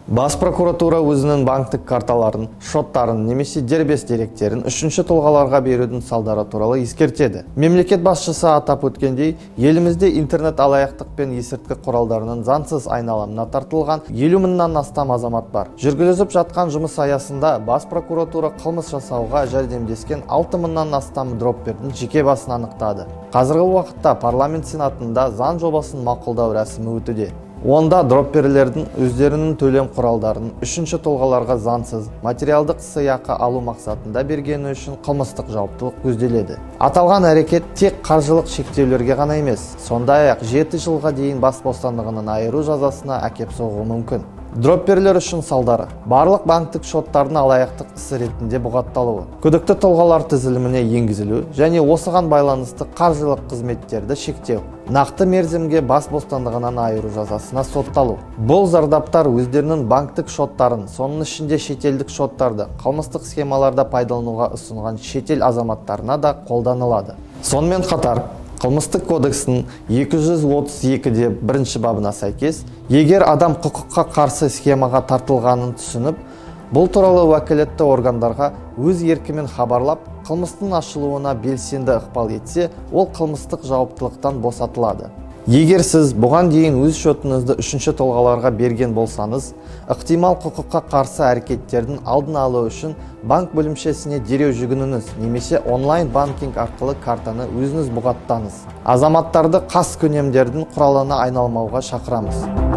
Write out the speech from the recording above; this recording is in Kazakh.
Бас прокуратура өзінің банктік карталарын, шоттарын немесе дербес деректерін үшінші тұлғаларға берудің салдары туралы ескертеді. Мемлекет басшысы атап өткендей, елімізде интернет алаяқтық пен есірткі құралдарының заңсыз айналымына тартылған 50 мыңнан астам азамат бар. Жүргізіліп жатқан жұмыс аясында бас прокуратура қылмыс жасауға жәрдемдескен 6 мыңнан астам дроппердің жеке басын анықтады. Қазіргі уақытта парламент сенатында заң жобасын мақұлдау рәсімі өтуде. Онда дропперлердің өздерінің төлем құралдарын үшінші тұлғаларға заңсыз материалдық сыйақы алу мақсатында бергені үшін қылмыстық жауаптылық көзделеді. Аталған әрекет тек қаржылық шектеулерге ғана емес, сондай-ақ 7 жылға дейін бас бостандығынан айыру жазасына әкеп соғуы мүмкін. Дропперлер үшін салдары: барлық банктік шоттардың алаяқтық ісі ретінде бұғатталуы, күдікті тұлғалар тізіліміне енгізілу және осыған байланысты қаржылық қызметтерді шектеу, нақты мерзімге бас бостандығынан айыру жазасына сотталу. Бұл зардаптар өздерінің банктік шоттарын, соның ішінде шетелдік шоттарды қылмыстық схемаларда пайдалануға ұсынған шетел азаматтарына да қолданылады. Сонымен қатар, Қылмыстық кодекстің 232-де бірінші бабына сәйкес, егер адам құқыққа қарсы схемаға тартылғанын түсініп, бұл туралы уәкілетті органдарға өз еркімен хабарлап, қылмыстың ашылуына белсенді ықпал етсе, ол қылмыстық жауаптылықтан босатылады. Егер сіз бұған дейін өз шотыңызды үшінші тұлғаларға берген болсаңыз, ықтимал құқыққа қарсы әрекеттердің алдын алу үшін банк бөлімшесіне дереу жүгініңіз немесе онлайн банкинг арқылы картаны өзіңіз бұғаттаңыз. Азаматтарды қаскүнемдердің құралына айналмауға шақырамыз.